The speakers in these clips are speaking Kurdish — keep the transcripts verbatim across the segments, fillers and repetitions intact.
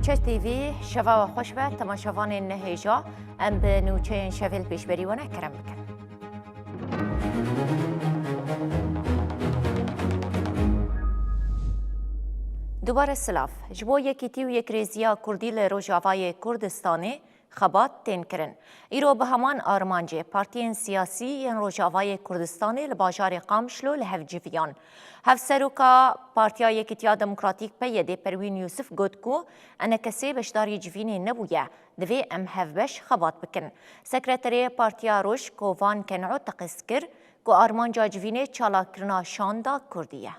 Çeş T V, şeva we xweş be, temaşevanên nehêja, em bi nûçeyên şevê li pêşberî we ne kerem bikin. Dubare silav. Ji bo yekîtî û yekrêziya Kurdî li Rojavayê Kurdistanê xebat tên kirin. Îro bi heman armancê partiyên siyasî yên Rojavayê Kurdistanê li bajarê Qamişlo li hev civiyan. Hevseroka Partiya Yekîtiya Demokratîk, P Y D, Perwîn Yûsif got ku enekesê beşdarî civînê nebûye, divê em hevbeş xebat bikin. Sekreterê Partiya Roj Kovan Ken'o teqez kir ku armanca civînê çalakirina şanda Kurdî ye.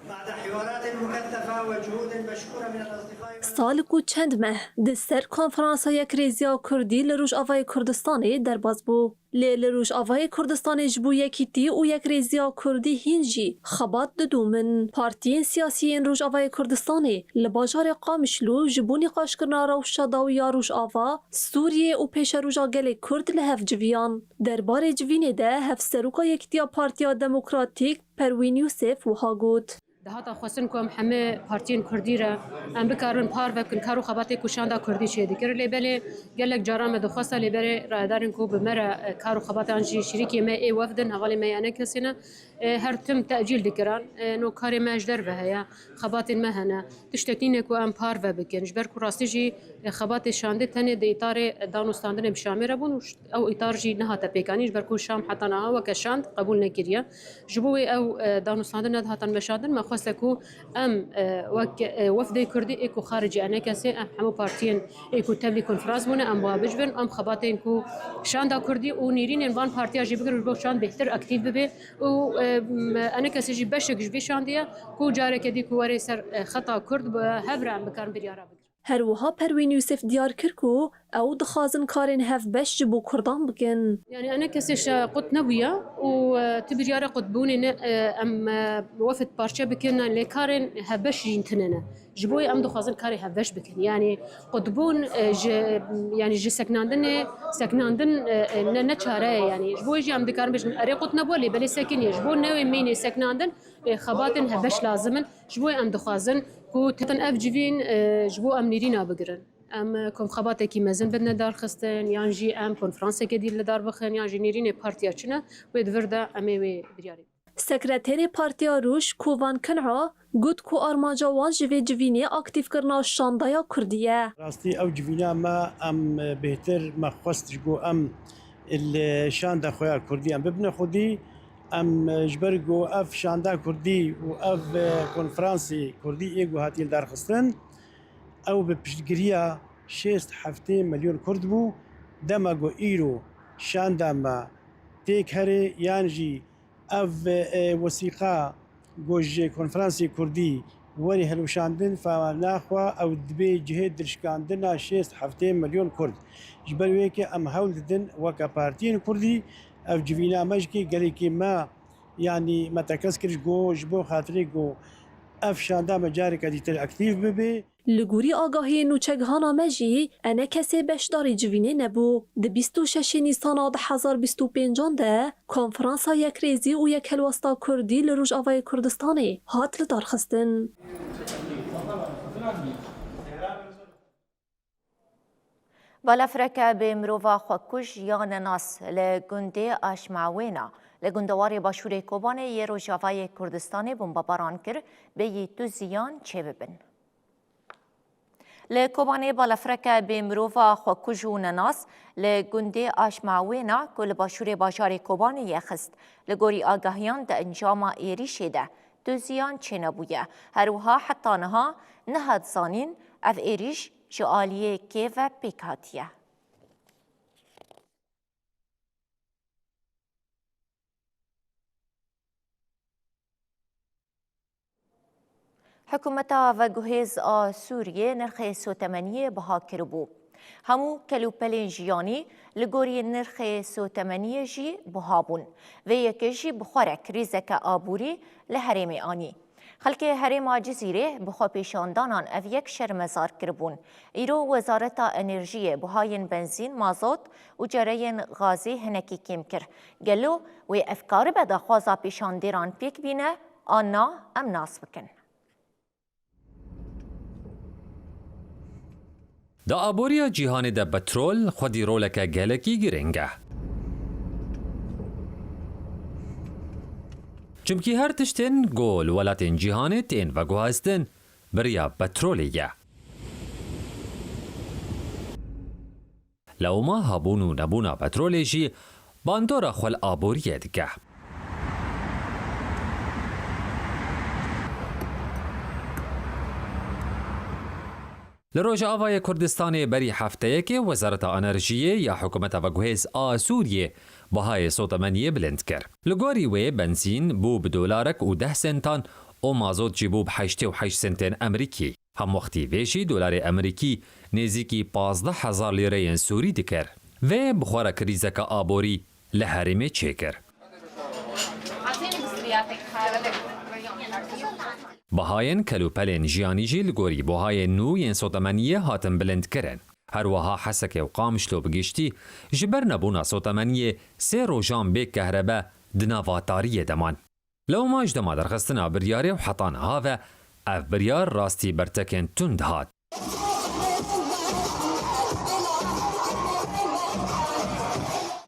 بعد حوارات مكثفة وجهود مشكورة من الأصدقاء Salik û çend meh di ser Konferansa Yekrêziya Kurdî li Rojavayê Kurdistanê derbas bû. Lê li Rojavayê Kurdistanê ji bo yekîtî û yekrêziya Kurdî hîn jî xebat didûmin. Partiyên siyasî yên Rojavayê Kurdistanê li bajarê Qamişlo ji bo nîqaşkirina rewşa dawiya Rojava, Sûriyê û pêşeroja gelê Kurd li hev civiyan. Derbarê civînê de Hevseroka Yekîtiya Partiya Demokratîk Perwîn Yûsif wiha got. Dihata xwestin ku em hemê partiyên kurdî re em bikarin parve bikin kar û xebatê ku şanda kurdî çêdikir. Lê belê gelek caran me dixwesta lê berê rayedarên ku bi me re, e, kar û xebat an jî şirîkê me ê wefd in, hevalê me ya enekesê ne, e, her tim tecîl dikiran. E, no karê me ji derve heye, xebatên me hene. Tiştek nîne ku em parve bikin. Ji ber ku rastî jî, e, xebatê şandê tenê di îtarê danûstandinê bi Şamê re bûn û ş-, ew îtar jî nehate pêkanîn, ji ber ku Şam heta niha weke şand qebûl nekiriye. Ji bo wê ew, e, danûstandin nedihatan meşandin, me xweste ku em, e, wek, e, wefdê Kurdî ê ku xaricî enekesê, em hemû partiyên ê ku tevlî konferans bûne, em wa bicivin, em xebatên ku şanda Kurdî û nêrînên van partiya jî bigirin, ji bo şand bêhtir aktîf bibe û, e, m-, enekesê jî beşek ji vê şandê ye ku careke dî ku were ser, e, xeta Kurd bi hev re em bikarin biryara bigirin. Her wiha Perwîn Yûsif diyar kir ku ew dixwazin karên hevbeş ji bo Kurdan bikin. Yanî enekesê şe qut nebûye û, e, tu biryara qutbûnê ne, e, em, e, wefd parçe bikin, lê karên hevbeş jî tune ne. Ji bo em dixwazin karê hevbeş bikin. Yanî qutbûn, e, ji, yanî ji seknandinê, seknandin, e, e, ne, ne çare ye yanî. Ji bo wê jî em dikarin bêjin, erê qut nebû, lê belê sekiniye. Ji bo newê mînê seknandin, e, xebatên hevbeş lazim in. Ji bo em dixwazin ku tetin ev civîn, e, ji bo em nêrîna bigirin. Em, e, ku em xebatekî mezin bidine darxistin, yan jî em konferansekê dî li dar bixin, yan jî nêrînê partiya çi ne, wê di vir de em ê wê biryarê. Sekreterê Partiya Roj Kovan Kin'a got ku armanca wan ji vê civînê aktîfkirina şandaya Kurdî ye. Rastî ew civîna me em, e, bêhtir me xwest ji bo em li şanda xwe ya Kurdî em bibine xwedî. Em, e, ji ber ku ev şanda Kurdî û ev, e, konferansê Kurdî ê ku hatiye darxistin, ew bi piştgiriya şêst heftê milyon Kurd bû. Dema ku îro şanda me têk herê yan jî ev, e, wesîqa ku ji konferansê Kurdî werî hilweşandin, fama naxwe ew dibê cihê dirşikandina şêst heftê milyon Kurd. Ji ber wê ke em hewl didin weke partiyên Kurdî ev civîna me ji kê gelekî me, yanî me tekez kir ji ku ji bo xatirê ku ev şanda me careke dîtir aktîf bibe. Li gorî agahiyên nûçegihana me jî, enekesê beşdarî civînê nebû. Di bîst û şeşê Nîsana du hezar bîst û pêncan de Konferansa Yekrêzî û Yekhelwesta Kurdî li Rojavayê Kurdistanê hat lidarxistin. Balafireke bê mirova xwekuj ya nenas li gundê Aşmawêna li gundewarê başûrê Kobanê yê Rojavayê Kurdistanê bombebaran kir, bêyî tu ziyan çêbibin. Li Kobanê balafireke bê mirova xwekuj û nenas li gundê Aşmawêna ku li başûrê bajarê Kobanê ye xist. Li gorî agahiyan di encama êrîşê de du ziyan çênebûye. Her wiha heta niha nehat zanîn ev êrîş ji aliyê kê ve pêk hatiye. Hikûmeta veguhêz a Sûriyê nirxê sotemeniyê biha kiribû. Hemû kelûpelên jiyanî li gorî nirxê sotemeniyê jî biha bûn. Vê yekê jî bi xwe re krîzeke aborî li herêmê anî. Xelkê herêma Cizîrê bi xwepêşandanan ev yek şermezar kiribûn. Îro Wezareta Enerjiyê bihayên benzîn, mazot û cereyên gazê hinekî kêm kir. Gelo wê ev karibe daxwaza pêşandêran pêk bîne an na, em nas bikin. Di aboriya cîhanê de petrol xwedî roleke gelekî girîng e. Çimkî her tiştên ku li welatên cîhanê tên veguhestin, bi riya petrolê ye. Lewma hebûn û nebûna petrolê jî bandora xwe li aboriyê dike. Li Rojavayê Kurdistanê berî hefteyekê Wezareta Enerjiyê ya Hikûmeta Veguhêz a Sûriyê bihayê sotemeniyê bilind kir. Li gorî wê benzîn bû bi dolarek û deh sentan û mazot jî bû bi heştê û heşt sentên Emerîkî. Hemwextî vê jî dolarê Emerîkî nêzîkî pazdeh hezar lîreyên Sûrî dikir. Vê bi xwe re krîzeke aborî li herêmê çêkir. Bihayên kelûpelên jiyanî jî li gorî buhayên nû yên sotemeniyê hatin bilindkirin. Her wiha Hesekê û Qamişlo bi giştî ji ber nebûna sotemeniyê sê rojan bê kehrebe di nava tariyê de man. Lewma ji dema derxistina biryarê û heta niha ve ev biryar rastî bertekên tund hat.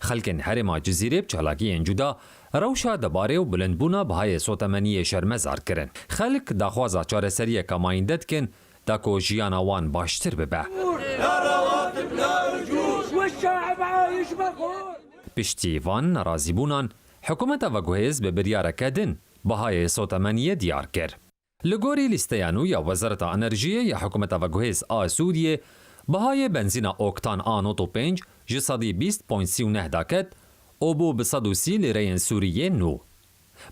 Xelkên herêma Cizîrê bi çalakiyên cuda rewşa debarê û bilindbûna bihayê sotemeniyê şermezar kirin. Xelk daxwaza çareseriyeke mayînde dikin, da ku jiyana wan baştir bibe. Piştî van nerazîbûnan, hikûmeta veguhêz bi biryareke din bihayê sotemeniyê diyar kir. Li gorî lîsteya nû ya Wezareta Enerjiyê ya Hikûmeta Veguhêz a Sûriyê, bihayê benzîna oktan A nod û pênc ji sedî bîst point sî û neh daket û bû bi sed û sî lîreyên Sûrî yên nû.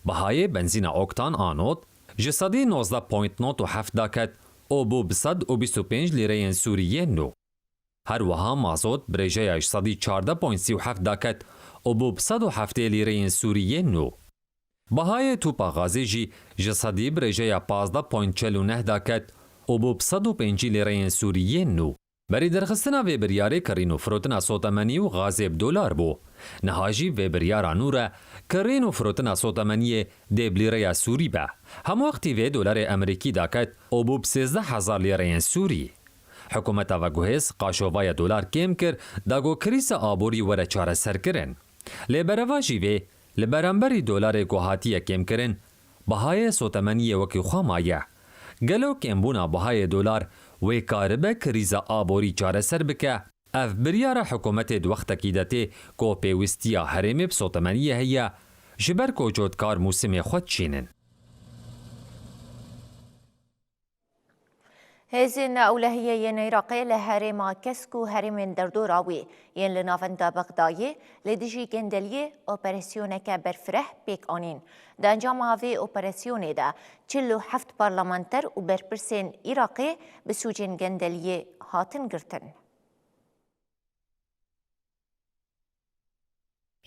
Bihayê benzîna oktan A nod ji sedî nozdeh point nod û heft daket û bû bi sed û bîst û pênc lîreyên Sûrî yên nû. Her wiha mazot bi rêjeya ji sedî çardeh point sî û heft daket û bû bi sed û heftê lîreyên Sûrî yên nû. Bihayê tûpa gazê jî ji sedî bi rêjeya pazdeh point çel û neh daket û bû bi sed û pêncî lîreyên Sûrî yên nû. Berî derxistina vê biryarê kirîn û firotina sotemenî û gazê bi dolar bû. Niha jî vê biryara nû re kirîn û firotina sotemeniyê dê bi lîreya Sûrî be. Hemwextî vê dolarê Emerîkî daket û bû bi sêzdeh hezar lîreyên Sûrî. Hikûmeta veguhêz qaşovaya dolar kêm kir, da ku krîza aborî were çareserkirin. Lê berevajî vê, li beramberî dolarê ku hatiye kêmkirin, bihayê sotemeniyê wekî xwe maye. Gelo kêmbûna bihayê dolar wê karibe krîza aborî çareser bike? Ev biryara hikûmetê di wextekî de tê ku pêwîstiya herêmê bi sotemeniyê heye, ji ber ku cotkar mûsimê xwe diçînin. Hêzên ewlehiyê yên Iraqê li herêma Kesk û herêmên derdora wê yên li navenda Bexdayê li dijî gendeliyê operasyoneke berfireh pêk anîn. Di encama vê operasyonê de çil û heft parlamenter û berpirsên Iraqê bi sûcên gendeliyê hatin girtin.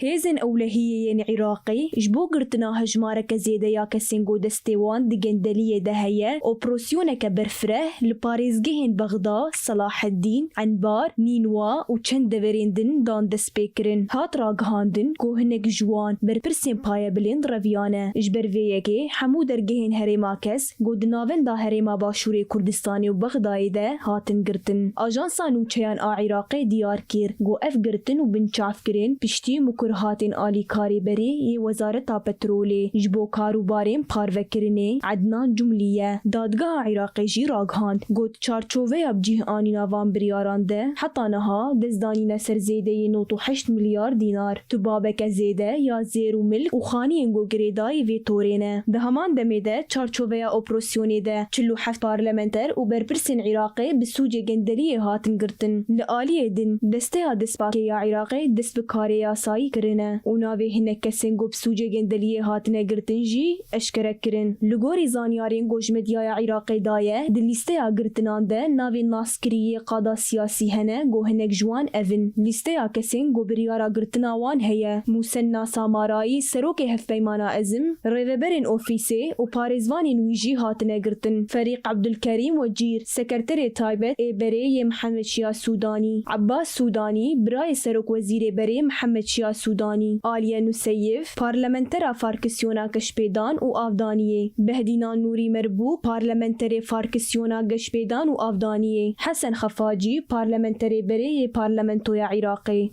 Hêzên ewlehiyê yên Iraqê ji bo girtina hejmareke zêde ya kesên ku destê wan di gendeliyê de heye, operasyoneke berfireh li parêzgehên Bexda, Selaheddîn, Enbar, Nînwa û çend deverên din dan destpêkirin. Hat ragihandin ku hinek ji wan berpirsên payebilind reviyane. Ji ber vê yekê hemû dergehên herêma Kesk ku di navenda herêma Başûrê Kurdistanê û Bexdayê de hatin girtin. Ajansa Nûçeyan a Iraqê diyar kir ku ev girtin û binçavkirin piştî mikurhatên alîkarê berê yê Wezareta Petrolê ji bo karûbarên parvekirinê Ednan Cumlî ye. Dadgeha Iraqê jî ragihand, got, çarçoveya bi cih anîna van biryaran de heta niha dest danîne ser zêdeyî nod û heşt milyar dînar. Tu babeke zêde ya zêr û milk û xaniyên ku girêdayî vê torê ne. Di heman demê de çarçoveya operasyonê de çil û heft parlamenter û berpirsên Iraqê bi sûcê gendeliyê hatin girtin. Li aliyê din, Desteya Destpakê ya Iraqê dest bi karê yasayî kirine û navê hinek kesên ku bi sûcê gendeliyê hatine girtin jî eşkere kirin. Li gorî zanyarên ku ji medyaya Iraqê daye, di lîsteya girtinan de navên naskirî yê qada siyasî hene ku hinek ji wan ev in. Lîsteya kesên ku biryara girtina wan heye, Musenna Samarayî, serokê Hevpeymana Ezm, rêveberên ofîsê û parêzvanên wî jî hatine girtin. Ferîq Ebdulkerîm Wecîr, sekreterê taybet ê berê yê Mihemed Şiya Sûdanî, Ebbas Sûdanî, birayê serokwezîrê berê Mihemed Şiya Sûdanî, Aliye Nuseyîv, parlamentera Farkisiyona Geşpêdan û Avdaniyê, Behdînan Nûrî Merbû, parlamenterê Farkisiyona Geşpêdan û Avdaniyê, Hesen Xefacî, parlamenterê berê yê Parlamentoya Iraqê.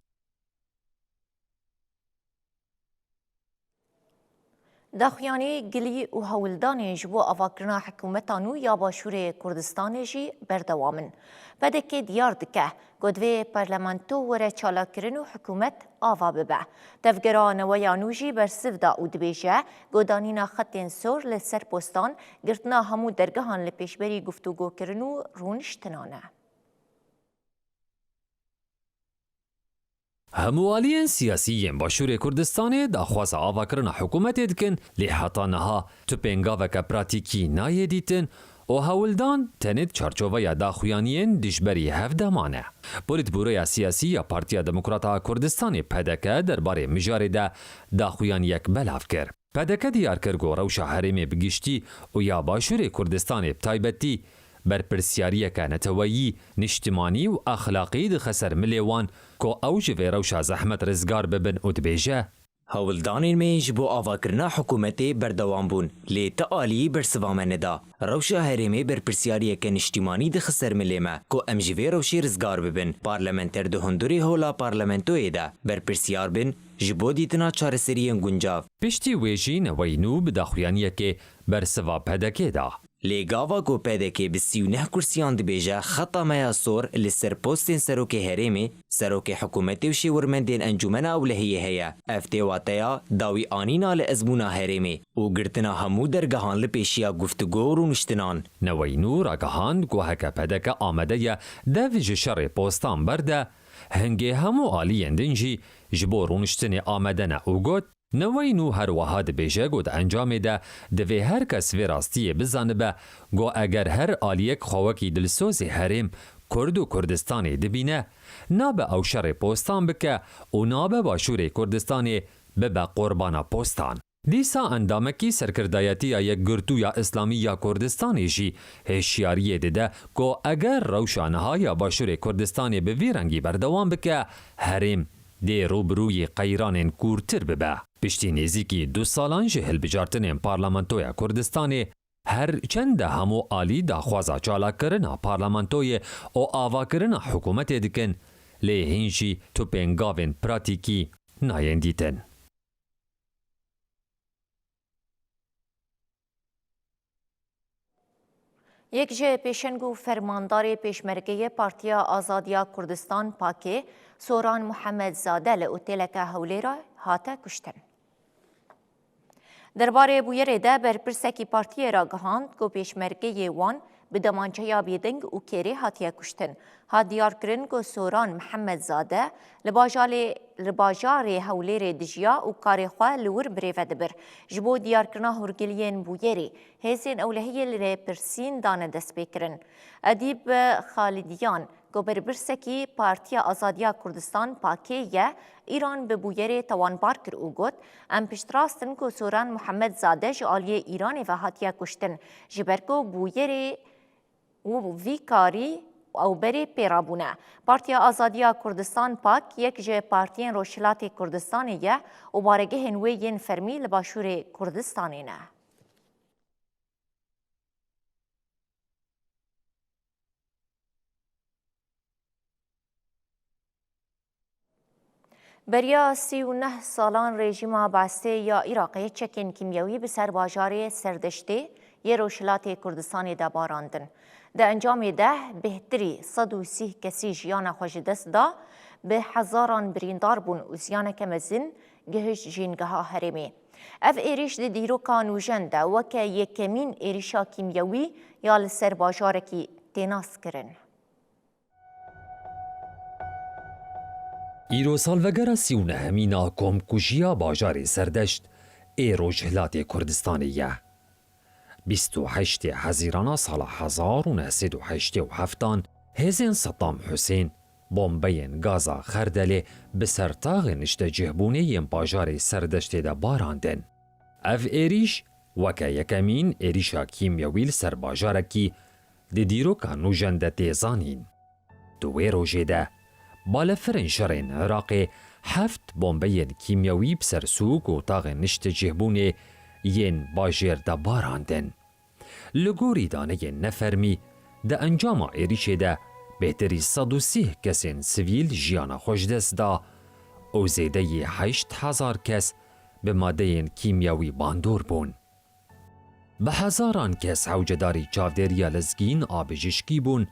Daxuyanî gilî û hewldanên ji bo avakirina hikûmeta nû ya Başûrê Kurdistanê jî berdewam in. P D K diyar dike ku divê parlamento were çalakkirin û hikûmet ava bibe. Tevgera neweya nû jî bersiv da û dibêje ku danîna xetên sor li ser postan, girtina hemû dergehan li pêşberî guftûgokirin û rûniştinan e. Hemû aliyên siyasî yên Başûrê Kurdistanê daxwaza avakirina hikûmetê dikin, lê heta niha tu pêngaveke pratîkî nayê dîtin û hewldan tenê di çarçoveya daxuyaniyên dijberî hev de mane. Polîtbûroya siyasî ya Partiya Demokrata a Kurdistanê, P D K, derbarê mijarê de daxuyaniyek belav kir. P D K diyar kir ku rewşa herêmê bi giştî û ya Başûrê Kurdistanê bi taybetî berpirsiyariyeke neteweyî, niştimanî û exlaqî dixe ser milê wan ku ew ji vê rewşa zehmet rizgar bibin û dibêje, Hewldanên me yên ji bo avakirina hikûmetê berdewam bûn, lê ti aliyî bersiva me neda. Rewşa herêmê berpirsiyariyeke niştimanî dixe ser milê me ku em ji vê rewşê rizgar bibin. Parlamenter di hundurê hola parlamentoyê de berpirsiyar bin ji bo dîtina çareseriyên guncav. Piştî wê jî neweyî nû bi daxuyaniyekê bersiva P D K'ê da. Lê gava ku P D K bi sî û neh kursiyan dibêje, xeta me ya sor li ser postên serokê herêmê, serokê hikûmetê û şêwirmendên Encûmena Ewlehiyê heye. Ev tê wateya dawî anîna li ezmûna herêmê û girtina hemû dergehan li pêşiya guftûgo û rûniştinan. Neweyî nû ragihand ku heke P D K amade ye dev ji şerê postan berde, hingê hemû aliyên din jî ji bo rûniştinê amade ne û got, Neweyî nû her wiha dibêje ku di encamê de divê her kes vê rastiyê bizanibe ku eger her aliyek xwe wekî dilsozê herêm, Kurd û Kurdistanê dibîne, nabe ew şerê postan bike û nabe Başûrê Kurdistanê bibe qurbana postan. Dîsa endamekî serkirdayetiya Yekgirtûya Îslamî ya Kurdistanê jî hêşiyariyê dide ku eger rewşa niha ya Başûrê Kurdistanê bi vî rengî berdewam bike, herêm dê rûbirûyî qeyranên kûrtir bibe. Piştî nêzîkî du salan ji hilbijartinên Parlamentoya Kurdistanê, her çend de hemû alî daxwaza çalakkirina parlamentoyê û avakirina hikûmetê dikin, lê hîn jî tu pêngavên pratîkî nayên dîtin. Yek ji pêşeng û fermandarê Pêşmergeyê Partiya Azadiya Kurdistan, pakê, Soran Muhemmed Zade li oteleke Hewlêrê hate kuştin. Derbarê bûyerê de berpirsekî partiyê ragihand ku pêşmergeyê wan bi demançeya bêdeng û kêrê hatiye kuştin. Hat diyarkirin ku Soran Mihemed Zade li bajarê, li bajarê Hewlêrê dijiya û karê xwe li wir birêve dibir. Ji bo diyarkirina hûrgiliyên bûyerê, hêzên ewlehiyê li rêpirsîn dane destpêkirin. Edîb Xalidiyan, ku berpirsekî Partiya Azadiya Kurdistan, pakê, ye, îro bi bûyerê tawanbar kir û got, Em piştrast in ku Soran Muhemed Zade ji aliyê Îranê ve hatiye kuştin, ji ber ku bûyerê û vî karî ew berê pê rabûne. Partiya Azadiya Kurdistan, pak, yek ji partiyên Rojhilatê Kurdistanê ye û baregehên wê yên fermî li Başûrê Kurdistanê ne. Beriya sî û neh salan rejîma Beesê ya Iraqê çekên kîmyewî bi ser bajarê Serdeştê yê Rojhilatê Kurdistanê de barandin. Di encamê de bêhtirî sed û sî kesî jiyana xwe ji dest da, bi hezaran birîndar bûn û ziyaneke mezin gihişt jîngeha herêmê. Ev êrîş di dîroka nûjen de weke yekemîn êrîşa kîmyewî ya li ser bajarekî tê naskirin. Îro salvegera sî û nehemîn a komkujiya bajarê Serdeşt ê Rojhilatê Kurdistanê ye. Bîst û heştê Hezîrana sala hezar û neh sed û heştê û heftan hêzên Seddam Husên bombeyên gaza xerdelê bi ser taxên niştecihbûnê yên bajarê Serdeştê de barandin. Ev êrîş weke yekemîn êrîşa kîmyewî li ser bajarekî di dîroka nûjen de tê zanîn. Di wê rojê de balefirên şerên Iraqê Heft bombeyên kîmyewî bi ser sûk û taxên niştecihbûnê yên bajêr de barandin. Li gorî daneyên nefermî, di encama êrîşê de bêhtirî sed û sî kesên sivîl jiyana xwe ji dest da û zêdeyî heşt hezar kes bi madeyên kîmyewî bandor bûn. Bi hezaran kes hewcedarî çavdêriya lezgîn a bijîşkî bûn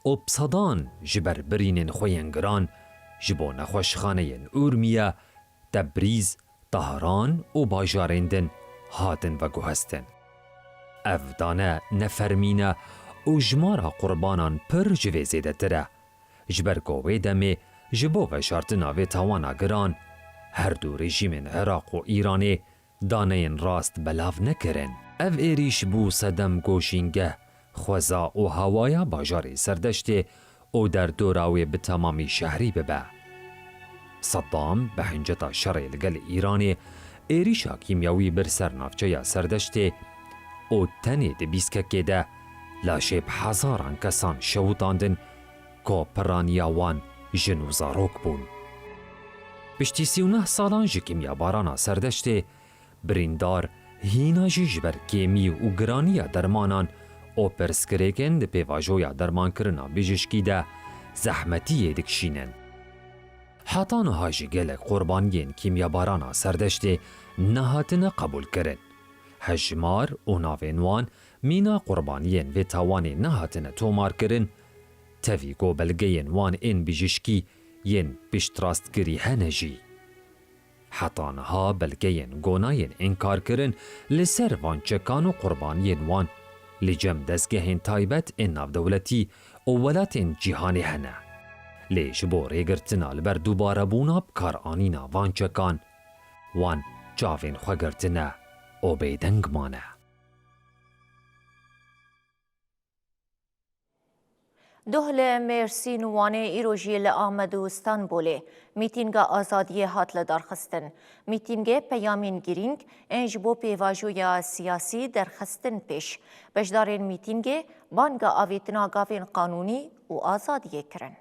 û bi sedan ji ber birînên xwe yên giran ji bo nexweşxaneyên Urmiye, Tebrîz, Tahran û bajarên din hatin veguhestin. Ev dane nefermî ne û jimara qurbanan pir ji vê zêdetir e. Ji ber ku wê demê ji bo veşartina vê tawana giran, her du rejîmên Iraq û Îranê daneyên rast belav nekirin. Ev êrîş bû sedem ku şîngeh, xweza û hewaya bajarê Serdeştê û derdora wê bi temamî şehrî bibe. Seddam bi hinceta şerê li gel Îranê êrîşa kîmyewî bir ser navçeya Serdeştê û tenê di bîskekê de laşê bi hezaran kesan şewitandin ku piraniya wan jin û zarok bûn. Piştî sî û neh salan ji kîmyabarana Serdeştê, birîndar hîna jî ji ber kêmî û giraniya dermanan û pirsgirêkên di pêvajoya dermankirina bijîşkî de zehmetiyê dikişînin. Heta niha jî gelek qurbaniyên kîmyabarana Serdeştê nehatine qebûlkirin. Hejmar û navên wan mîna qurbaniyên vê tawanê nehatine tomarkirin, tevî ku belgeyên wan ên bijîşkî yên piştrastkirî hene jî. Heta niha belgeyên gonayên înkarkirin li ser van çekan û qurbaniyên wan li cem dezgehên taybet ên navdewletî û welatên cîhanê hene. Lê ji bo rêgirtina li ber dubarebûna bikaranîna van çekan, wan çavên xwe girtine û bêdeng mane. Doh li Mêrsîn û Wanê, îro jî li Amed û Stenbolê mîtînga azadiyê hat lidarxistin. Mîtîngê peyamên girîng ên ji bo pêvajoya siyasî derxistin pêş. Beşdarên mîtîngê banga avêtina gavên qanûnî û azadiyê kirin.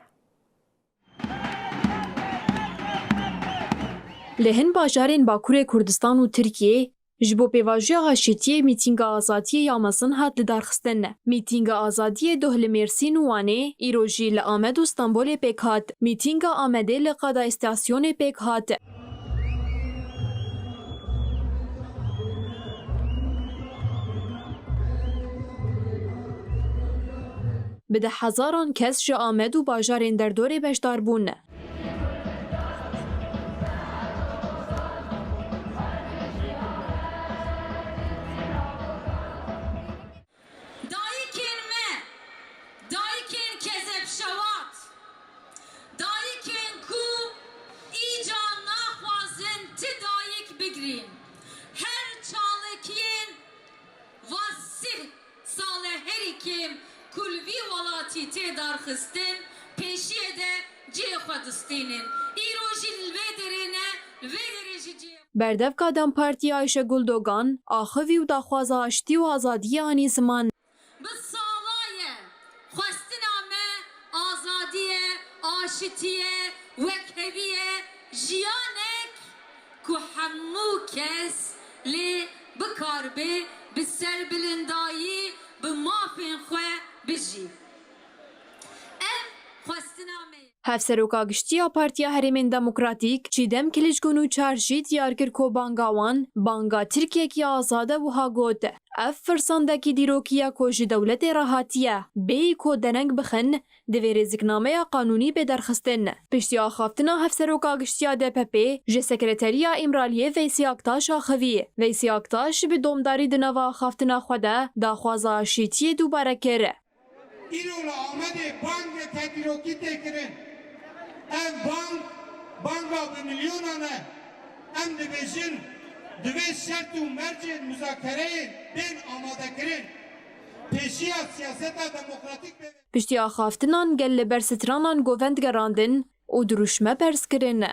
Li hin bajarên Bakurê Kurdistan û Tirkiyê ji bo pêvajoya aşîtiyê mîtînga azadiyê ya mezin hat lidarxistin. Mîtînga azadiyê doh li Mêrsîn û Wanê, îro jî li Amed û Stenbolê pêk hat. Mîtînga Amedê li qada îstasyonê pêk hat. Bi deh hezaran kes ji Amed û bajarên derdorê beşdar bûn. Dayikên me, dayikên kezebşewat, dayikên ku îca naxwazin ti dayik bigirîn, her çalakiyên va sih sal e herî kêm ku li vî welatî tê darxistin, pêşiyê de cihê xwe distînin. Îro jî li vê derê ne, li vê derê jî cihê Berdevka DEM Partiyê Ayşegul Dogan axivî û daxwaza aştî û azadiyê anî ziman. Bi sala ye xwestina me azadî ye, aşitî ye, wekhevî ye, jiyanek ku hemû kes lê bikaribe bi serbilindayî bi mafên xwe bijî. Ev xwestina me ye. Hevseroka Giştî ya Partiya Herêmên Demokratîk Çîdem Kiliçgun û Çar jî diyar kir ku banga wan banga Tirkiyekî azad e, wiha got, Ev firsandekî dîrokî ye ku ji dewletê re hatiye, bêyî ku dereng bixin, divê rêziknameya qanûnî bê derxistin. Piştî axaftina Hevseroka Giştî ya D P P ji Sekreteriya Îmraliyê Veysî Aktaş axivî. Veysî Aktaş bi domdarî di nava axaftina xwe de daxwaza aşîtiyê dubare kir. Îro li Amedê bang tedîrokî tê kirin. Ev bang, banga bi milyonan e. Em dibêjin, divê şert û mercên muzakereyê bên amadekirin. Pêşiya siyaseta demokratîk bê. Piştî axaftinan gel li ber stranan govend gerandin û dirûşme berz kirin.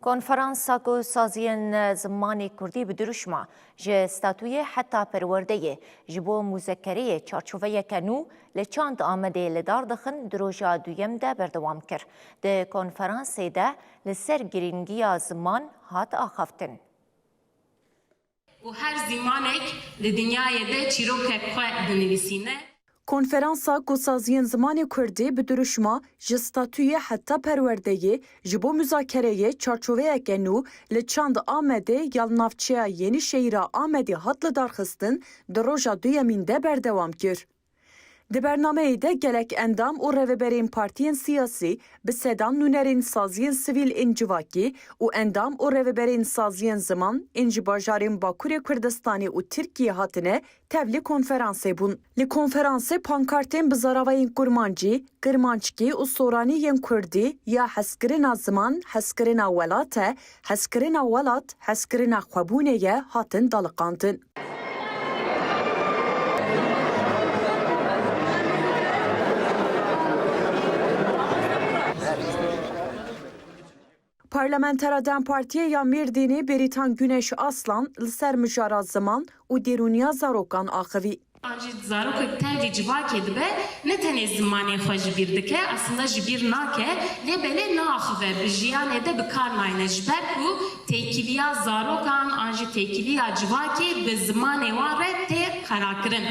Konferansa ku saziyên zimanê kurdî bi dirûşma ji statûyê heta perwerdeyê ji bo muzekereyê çarçoveyeke nû li çand Amedê li dar dixin di roja duyem de berdewam kir. Di konferansê de li ser girîngiya ziman hat axaftin. û her zîmanek li dinyayê de çîrokek xwe dinivîsîne. Konferansa ku saziyên zimanê kurdî bi dirûşma ji statûyê heta perwerdeyê ji bo muzakereyê çarçoveyeke nû li çand Amedê ya li navçeya Yenîşehîra Amedê hat lidarxistin, di roja duyemîn de berdewam kir. Di bernameyê de gelek endam û rêveberên partiyên siyasî, bi sedan nûnerên saziyên sivîl ên civakî û endam û rêveberên saziyên ziman ên ji bajarên Bakurê Kurdistanê û Tirkiyê hatine tevlî konferansê bûn. Li konferansê pankartên bi zaravayên kurmancî, kirmanckî û soranî yên kurdî ya hezkirina ziman, hezkirina welat e, hezkirina welat, hezkirina xwebûnê ye hatin daliqandin. Parlamentera DEM Partiyê ya Mêrdînê Bêrîtan Güneş Aslan li ser mijara ziman û dêrûniya zarokan axivî. An jî zarokek tevlî civakê dibe, ne tenê zimanê xwe ji bîr dike, aslında ji bîr nake, lê belê naaxive, bi jiyanê de bi kar nayne, ji ber ku têkiliya zarokan an jî têkiliya civakê bi zimanê wan re tê xerakirin.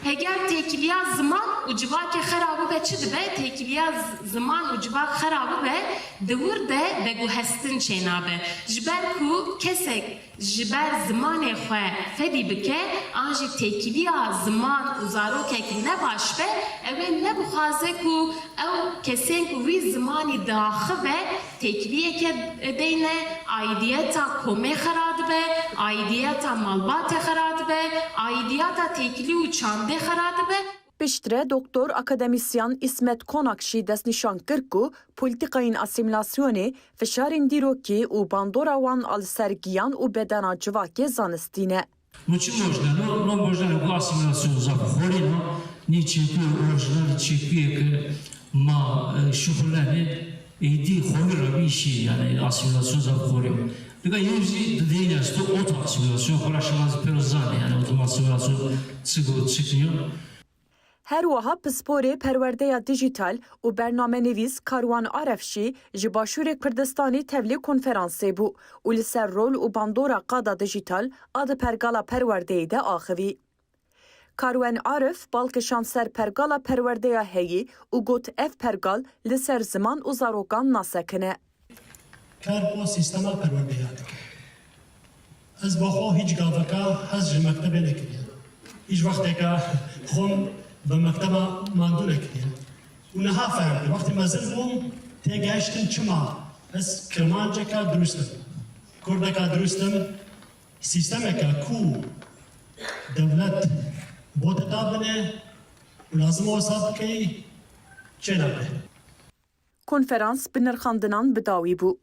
Heger têkiliya ziman û civakê xera bibe çi dibe? Têkiliya z-, ziman û civak xera bibe, di wir de veguhestin çênabe. Ji ber ku kesek ji ber zimanê xwe fedî bike, an jî têkiliya ziman û zarokek ne baş be, ew ê nebixwaze ku ew kesên ku wî zimanî diaxive têkiliyeke deyne, aîdiyeta komê xera dibe, aîdiyeta malbatê xera dibe, aîdiyeta têkilî û çandê xera dibe. Piştre doktor akademîsyan Îsmet Konak jî destnîşan kir ku polîtîkayên asîmîlasyonê fişarên dîrokî û bandora wan a li ser giyan û bedena civakê zanistî ne. Muçi možne, no, no možne ku asîmîlasyon zaf xorî no, nî çekûyê orijinalî çekûyê ke ma, e, şuxulnenê, êdî xorî re bî şî, yanî asîmîlasyon zaf xorî yo. Dika yew jî di dênî esto, oto asîmîlasyon, xora şima zî pêro zanê, yanî oto asîmîlasyon çi go, çi niyo. Her wiha pisporê perwerdeya dîjîtal û bernamenivîs Karwan Aref jî ji Başûrê Kurdistanê tevlî konferansê bû û li ser rol û bandora qada dîjîtal a di pergala perwerdeyê de axivî. Karwen Arif bal kişand ser pergala perwerdeya heyî û got ev pergal li ser ziman û zarokan nasekine. Kar bo sîstema perwerdeya dike. Ez bi xwe hîç gaveka hez ji mektebê nekiriye. Hîç wexteke xwe bi mekteba mandû nekiriye. Û niha fehm kir. Wextê mezin bûm, têgehiştim çima ez kirmanceka dirust im. Kurdeka dirust im, sîstemeke ku dewlet bo te dabine û lazim e wisa bikey, çênabe. Konferans bi nirxandinan bi dawî bû.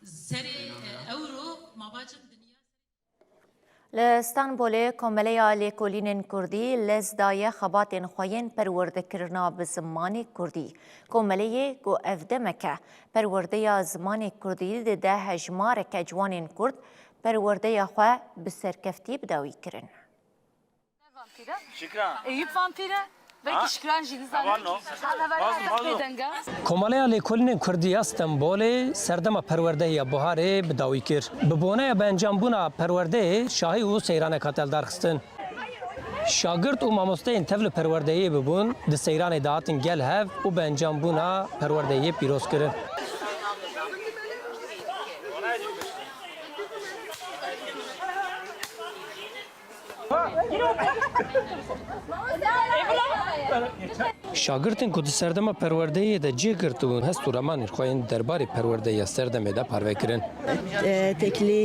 Serê, e, ewro ma bacim dinya. Li Stenbolê Komeleya Lêkolînên Kurdî lez daye xebatên xwe yên perwerdekirina bi zimanê kurdî. Komeleyê ku ev demek e perwerdeya zimanê kurdî dide hejmareke ciwanên kurd perwerdeya xwe bi serkeftî bi dawî kirin. Şikran. Eyüp vampire. Belki Şikran jî nizane. Komeleya Lêkolînên Kurdî ya Stenbolê serdema perwerdehê ya buharê bi dawî kir. Bi boneya bi encambûna perwerdeyê şahî û seyranek hate lidarxistin. Şagirt û mamosteyên tev li perwerdeyê bibûn, di seyranê de hatin gel hev û bi encambûna perwerdeyê pîroz kirin. Şagirtên ku di serdema perwerdeyê de cih girtibûn, hest û ramanên xwe yên derbarê perwerdeya serdemê de parve kirin. Têkilî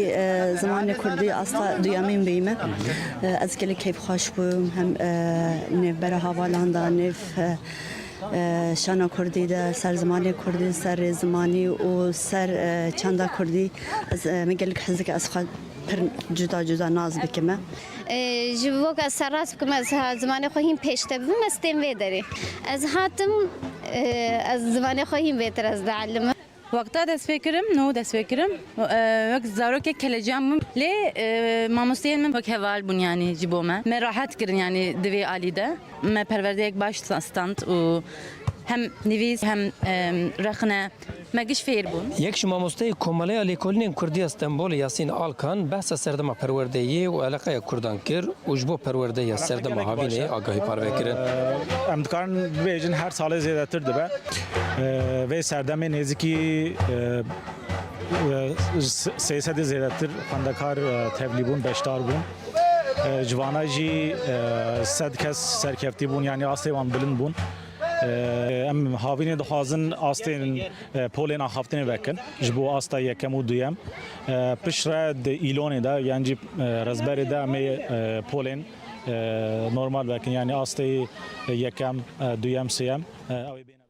zimanê kurdî asta duyemîn bî me. Ez gelek keyfxweş bûm, hem nêvbera hevalan de, nêv şana kurdî de, ser zimanê kurdî, ser rêzimanî û ser çanda kurdî. Ez, me gelek hez dike ez xwe pir cuda cuda nas bikime. Ji bo ku ez serrast bikim, ez ha zimanê xwe hîn pêşde bibim, ez têm vê derê. Ez hatim, ez zimanê xwe hîn bêtir ez dielime. Wexta dest pê kirim, no dest pê kirim, e, wek zarokek kelecan bûm. Lê, e, mamosteyên min wek heval bûn, yanî ji bo me. Me rahet kirin, yanî di vê alî de. Me perwerdeyek baş stand û hem nivîs hem, e, rexne me giş fêr bûn. Yek ji mamosteyê Komeleya Lêkolînên Kurdî ya Stenbolê Yasîn Alkan behsa serdema perwerdeyê û eleqeya Kurdan kir û ji bo perwerdeya serdema havînê agahî parve kirin. Em dikarin bibêjin her salê zêdetir dibe. Vê serdemê nêzîkî, e, e, sê sedê zêdetir xwendekar, e, tevlî bûn, beşdar bûn. E, ji vana jî, e, sed kes serkeftî bûn, yanî astê wan bilind bûn. E, em havînê dixwazin astên, e, polên axaftinê vekin ji bo asta yekem û duyem. E, piştre di îlonê de, yan jî, e, rezberê de em ê, e, polên, e, normal vekin, yanî astê yekem, e, duyem, sêyem, e, ew ê bêne vekin.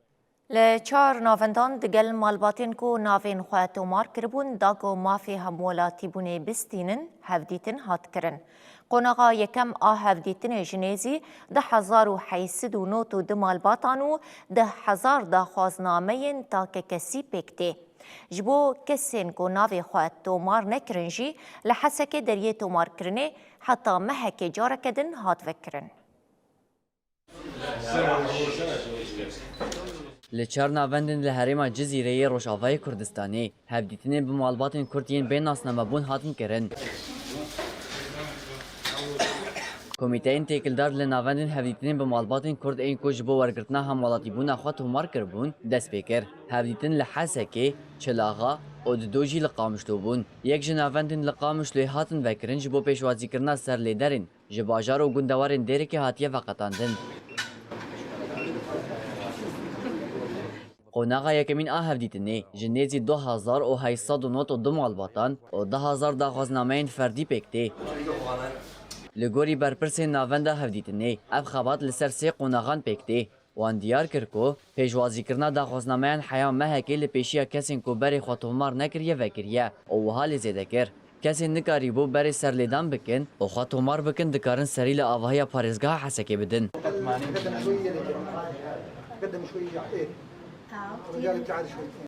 Li çar navendan digel malbatên ku navên xwe tomar kiribûn, da ku mafê hemwelatîbûnê bistînin, hevdîtin hat kirin. Qonaxa yekem a hevdîtinê ji nêzî du hezar û heyt sed û nod û du malbatan û du hezar daxwaznameyên takekesî pêk tê. Ji bo kesên ku navê xwe tomar nekirin jî, li Hesekê deriyê tomarkirinê heta mehekê careke din hat vekirin. Li çar navendên li herêma Cizîrê yê Rojavayê Kurdistanê hevdîtinên bi malbatên Kurd yên bê nasnamebûn hatin kirin. Komîteyên têkildar li navendên hevdîtinên bi malbatên Kurd ên ku ji bo wergirtina hemwelatîbûna xwe tomar kiribûn, dest pê kir. Hevdîtin li Hesekê, Çilaxa û Dido jî li Qamişlo bûn. Yek ji navendên li Qamişloyê hatin vekirin ji bo pêşwazîkirina serlêderên ji bajar û gundewarên Dêrikê hatiye veqetandin. Qonaxa yekemîn a hevdîtinê ji nêzî du hezar û heyt sed û nod û du malbatan û du hezar daxwaznameyên ferdî pêk tê. Li gorî berpirsên navenda hevdîtinê, ev xebat li ser sê qonaxan pêk tê. Wan diyar kir ku pêşwazîkirina daxwaznameyan heya mehekê li pêşiya kesên ku berê xwe tomar nekiriye vekiriye û wiha lê zêde kir, kesên nikarîbû berê serlêdan bikin û xwe tomar bikin, dikarin serî li avahiya parêzgeha Hesekê bidin.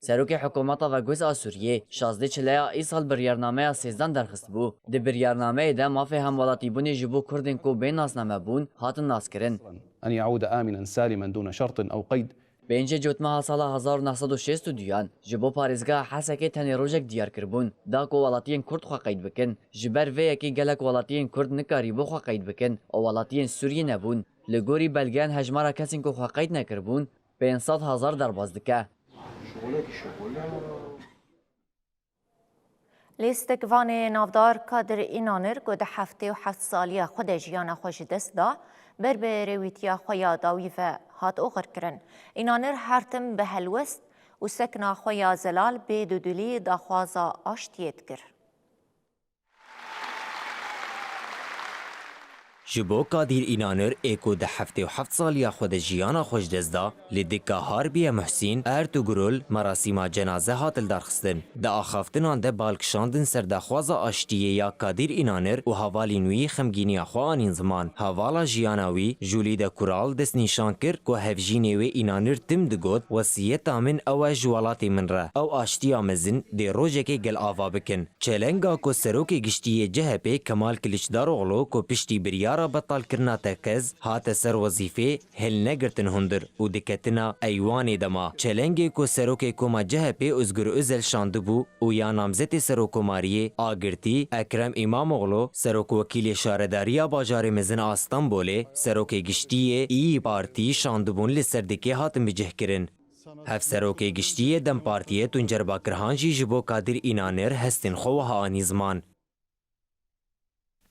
Serokê hikûmeta veguhêz a Sûriyê şazdê çileya îsal biryarnameya sêzdan derxistibû. Di biryarnameyê de mafê hemwelatîbûnê ji bo Kurdên ku bê nasname bûn hatin naskirin. أن يعود آمنا سالما دون شرط أو قيد. Pêncê Cotmeha sala hezar û neh sed û şêst û duyan ji bo parêzgeha Hesekê tenê rojek diyar kiribûn, da ku welatiyên Kurd xwe qeyd bikin. Ji ber vê yekê gelek welatiyên Kurd nikarîbû xwe qeyd bikin û welatiyên Sûriyê nebûn. Li gorî belgeyan hejmara kesên ku xwe qeyd nekiribûn, pênc sed hezar derbas dike. Lîstikvanê navdar Kadir Înanir ku di heftê û heft saliya xwe de jiyana xwe ji dest da, ber bi rêwîtiya xwe ya dawî ve hat oxirkirin. Înanir her tim bi helwest û sekna xwe ya zelal bê dudilî daxwaza aştiyê dikir. Ji bo Kadîr Înanir ê ku di heftê û heft saliya xwe de jiyana xwe ji dest da, li dika Harbiye Muhsîn, Ertugrul, merasîma cenaze hat lidarxistin. Di axaftinan de bal kişandin ser daxwaza aştiyê ya Kadîr Înanir û hevalên wî xemgîniya xwe anîn ziman. Hevala jiyana wî, Jûlîde Kural, destnîşan kir ku hevjînê wê Înanir tim digot, wesiyeta min ew e ji welatê min re. Ew aştiya mezin dê rojekê gel ava bikin. Çelenga ku Serokê Giştî yê C H P Kemal Kiliçdaroglu ku piştî biryara betalkirina tekez hate ser wezîfê hilnegirtin hundir û di ketina eywanê de ma. Çelengê ku Serokê Koma C H P Ozgur Ozel şandibû û ya namzetê Serokkomariyê, Agirtî, Ekrem Îmamoglu, Serokwekîlê Şaredariya Bajarê Mezin a Stenbolê, Serokê Giştî yê İYİ Partî şandibûn li Serdikê hatin bicihkirin. Hevserokê Giştî yê DEM Partiyê Tuncer Bakirhan jî ji bo Kadir Înanir hestên xwe wiha anî ziman.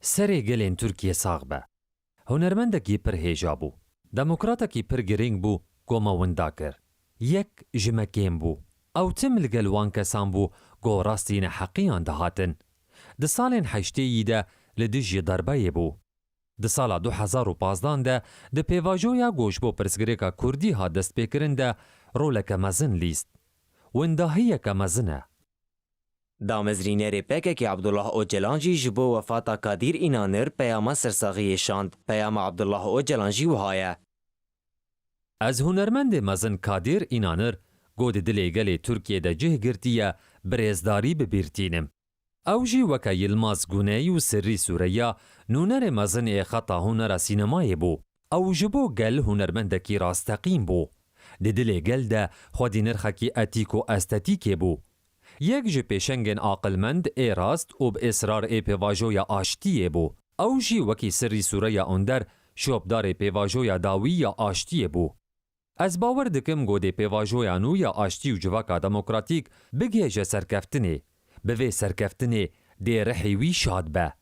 Serê gelên Tirkiyê sax be. Hunermendekî pir hêja bû. Demokratekî pir girîng bû, ku me winda kir. Yek ji me kêm bû. Ew tim li gel wan kesan bû, ku rastî neheqiyan dihatin. Di salên heştêyî de li dijî derbeyê bû. Di sala du hezar û pazdan de di pêvajoya ku ji bo pirsgirêka kurdî hat destpêkirin de roleke mezin lîst. Windahiyeke mezin e. Damezrînerê P K K Abdullah Ocalan jî ji bo wefata Kadîr Înanir peyama sersaxiyê şand. Peyama Abdullah Ocalan jî wiha ye. Ez hunermendê mezin Kadîr Înanir ku di dilê gelê Tirkiyê de cih girtiye, bi rêzdarî bi bîr tînim. Ew jî weke Yilmaz Guney û Sirrî Sûreya nûnerê mezin ê xeta hunera sînemayê bû. Ew ji bo gel hunermendekî rasteqîn bû. Di dilê gel de xwedî nirxekî etîk û estetîkê bû. Yek ji pêşengên aqilmend ê rast û bi israr ê pêvajoya aştiyê bû. Ew jî wekî Sirrî Sûreya Onder şopdarê pêvajoya dawî ya aştiyê bû. Ez bawer dikim ku dê pêvajoya nû ya aştî û civaka demokratîk bigihêje serkeftinê. Bi vê serkeftinê dê rihê wî şad be.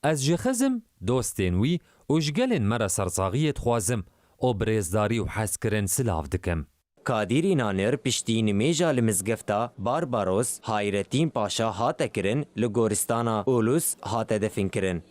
Ez ji xizm, dostên wî û ji gelên me re sersaxiyê dixwazim û bi rêzdarî û hezkirin silav dikim. Kadir Înanir piştî nimêja li mizgefta Barbaros Hayrettin Paşa hate kirin li goristana Ulus hate definkirin.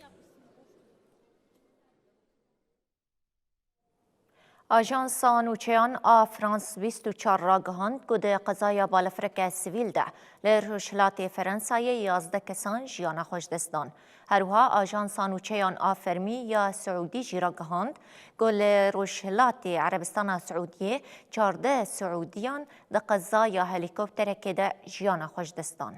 Ajansa nûçeyan a France bîst û çar ragihand ku di qezaya balafireke sivîl de li rojhilatê Ferensayê yazdeh kesan jiyana xwe ji dest dan. Her wiha Ajansa nûçeyan a fermî ya Siûdî jî ragihand ku li Rojhilatê Erebistana Siûdiyê çardeh Siûdiyan di qezaya helîkopterekê de jiyana xwe ji dest dan.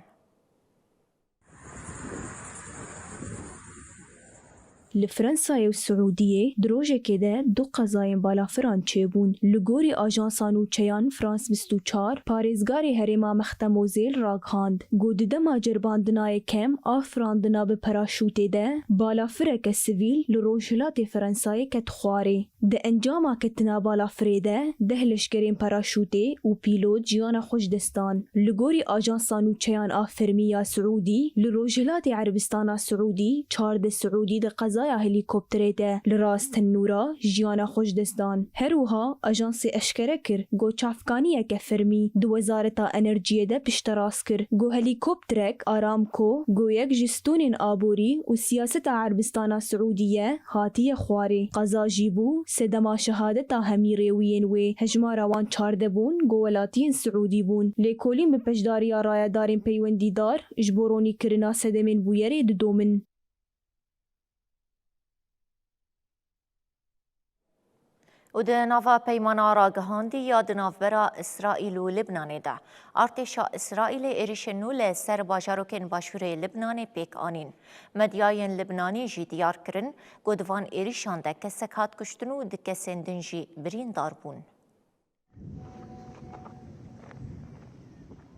Li Fransayê û Siûdiyê di rojekê de du qezayên balafiran çêbûn. Li gorî ajansa nûçeyan France bîst û çar, parêzgarê herêma Mextemozêl ragihand, ku di dema ceribandina yekem a firandina bi paraşûtê de balafireke sivîl li rojhilatê Fransayê ket xwarê. Di encama ketina balafirê de deh leşkerên paraşûtê û pîlot jiyana xwe ji dest dan. Li gorî ajansa nûçeyan a fermî ya Siûdî, li Rojhilatê Erebistana Siûdî çardeh Siûdî di qezaya helîkopterê de li Ras Tenûra jiyana xwe ji dest dan. Her wiha ajansê eşkere kir ku çavkaniyeke fermî di Wezareta Enerjiyê de pişterast kir ku helîkopterek Aramco ku yek ji stûnên aborî û siyaseta Erebistana Siûdî ye, hatiye xwarê. Qeza jî bû sedema şehadeta hemî rêwiyên wê. Hejmara wan çardeh bûn, ku welatiyên Siûdî bûn. Lêkolîn bi beşdariya rayedarên peywendîdar ji bo ronîkirina sedemên bûyerê didomin. Û di nava peymana ragihandî ya di navbera Îsraîl û Libnanê de, artêşa Îsraîlê êrişên nû li ser bajarokên başûrê Libnanê pêk anîn. Medyayên Libnanî jî diyar kirin ku di van êrişan de kesek hat kuştin û du kesên din jî birîndar bûn.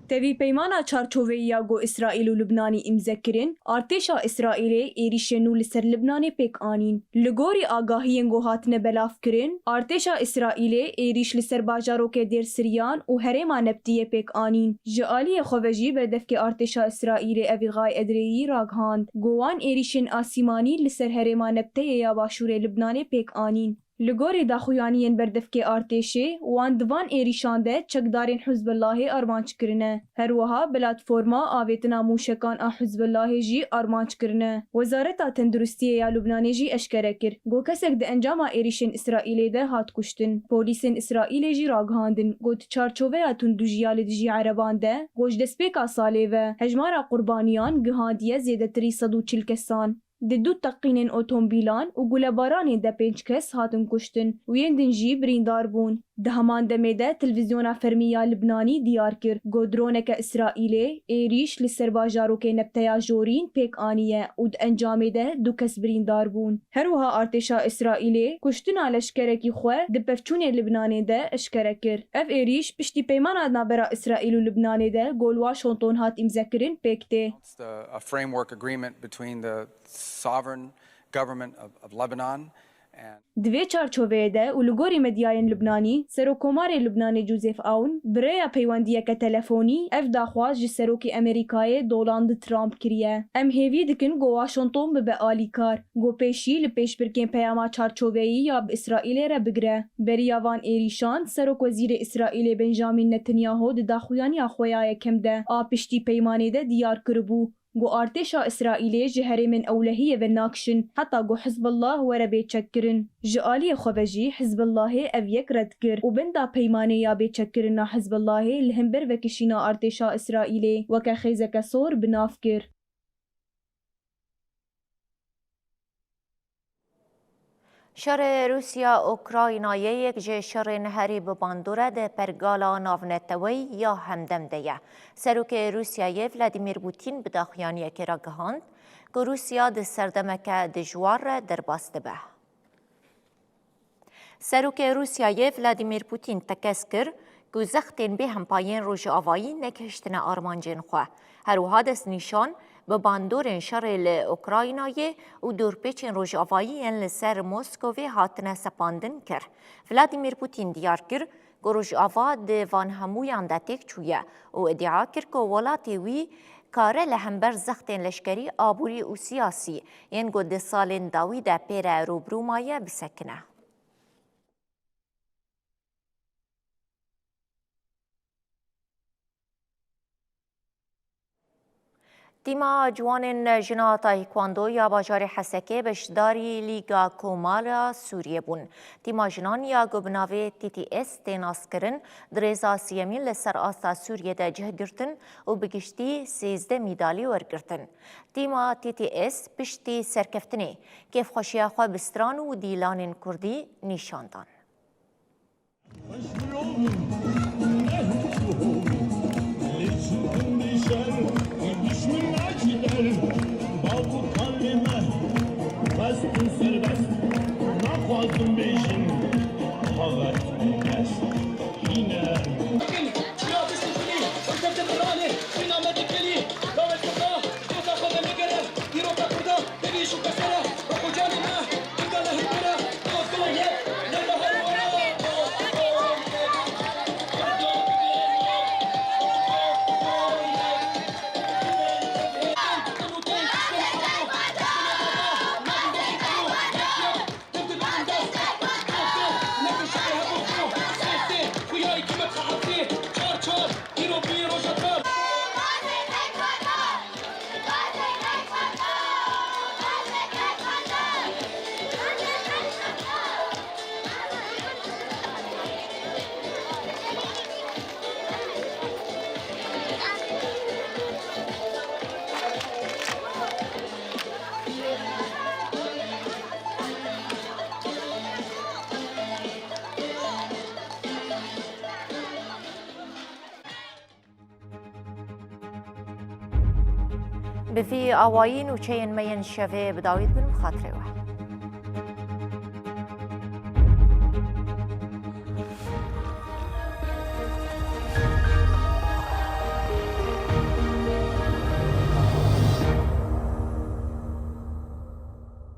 Tevî peymana çarçoveyî ya ku Îsraîl û Libnanî îmze kirin, artêşa Îsraîlê êrîşên nû li ser Libnanê pêk anîn. Li gorî agahiyên ku hatine belavkirin, artêşa Îsraîlê êrîş li ser bajarokê Dêr Siryan û herêma Neptiyê pêk anîn. Ji aliyê xwe ve jî berdevkê artêşa Îsraîlê Evîgay Edreyî ragihand, ku wan êrîşên asîmanî li ser herêma Nepteyê ya başûrê Libnanê pêk anîn. Li gorî daxuyaniyên berdevkê artêşê, wan di van êrîşan de çekdarên Hizbullahê armanc kirine. Her wiha platforma avêtina mûşekan a Hizbullahê jî armanc kirine. Wezareta Tenduristiyê ya Lubnanê jî eşkere kir, ku kesek di encama êrîşên Îsraîlê de hat kuştin. Polîsên Îsraîlê jî ragihandin, ku di çarçoveya tundûjiya li dijî Ereban de, ku ji destpêka salê ve hejmara qurbaniyan gihandiye zêdetirî sed û çil kesan. Di du teqînên otomobîlan û gulebaranê de pênc kes hatin kuştin û yên din jî birîndar bûn. Di heman demê de televîzyona fermî ya Libnanî diyar kir, ku droneke Îsraîlê êrîş li ser bajarokê Nepteya Jorîn pêk aniye û di encamê de du kes birîndar bûn. Her wiha artêşa Îsraîlê kuştina leşkerekî xwe di pevçûnê Libnanê de eşkere kir. Ev êrîş piştî peymana navbera Îsraîl û Libnanê de ku li Washington hat îmzekirin pêk tê. It's the, a framework agreement between the sovereign government of, of Lebanon and Di vê çarçoveyê de û li gorî medyayên Libnanî, Serokkomarê Libnanê Joseph Aoun bi rêya peywendiyeke telefonî ev daxwaz ji Serokê Amerîkayê Donald Trump kiriye. Em hêvî dikin ku Washington bibe alîkar, ku pêşî li pêşbirkên peyama çarçoveyî ya bi Îsraîlê re bigire. Beriya van êrîşan, Serokwezîrê Îsraîlê Benjamin Netanyahu di daxuyaniya xwe ya yekem de a piştî peymanê de diyar kiribû, ku artêşa Îsraîlê ji herêmên ewlehiyê ve nakişin heta ku Hizbullah were bê çekkirin. Ji aliyê xwe ve jî Hizbullahê ev yek red kir û benda peymanê ya bê çekkirina Hizbullahê li hember vekişîna artêşa Îsraîlê weke xêzeke sor bi nav kir. Şerê Rûsya-Ukraynayê yek ji şerên herî bi bandor e di pergala navneteweyî ya hemdem de ye. Serokê Rûsyayê Vladimir Putin bi daxuyaniyekê re gihand ku Rûsya di serdemeke dijwar re derbas dibe. Serokê Rûsyayê Vladimir Putin tekez kir ku zextên bêhempa yên Rojavayî negihiştine armancên xwe. Her wiha destnîşan bi bandorên şerê li Ukraynayê û dorpêçên Rojavayî yên li ser Moskovê hatine sepandin kir. Vladimir Putin diyar kir ku Rojava di van hemûyan de têk çûye û îdia kir ku welatê wî kare li hember zextên leşkerî, aborî û siyasî yên ku di salên dawî de pê re rûbirû maye bisekine. Tîma ciwanên jina Taekwondo ya bajarê Hesekê beşdarî Lîga Komara Sûriyê bûn. Tîma jinan ya ku bi navê T T S tê naskirin, di rêza siyemîn li ser asta Sûriyê de cih girtin û bi giştî sêzdeh mîdalî wergirtin. Tîma T T S piştî serkeftinê kêfxweşiya xwe bi stran û dîlanên kurdî nîşan dan. Bi vî awayî nûçeyên me yên şevê bi dawî dibin, bi xatirê we.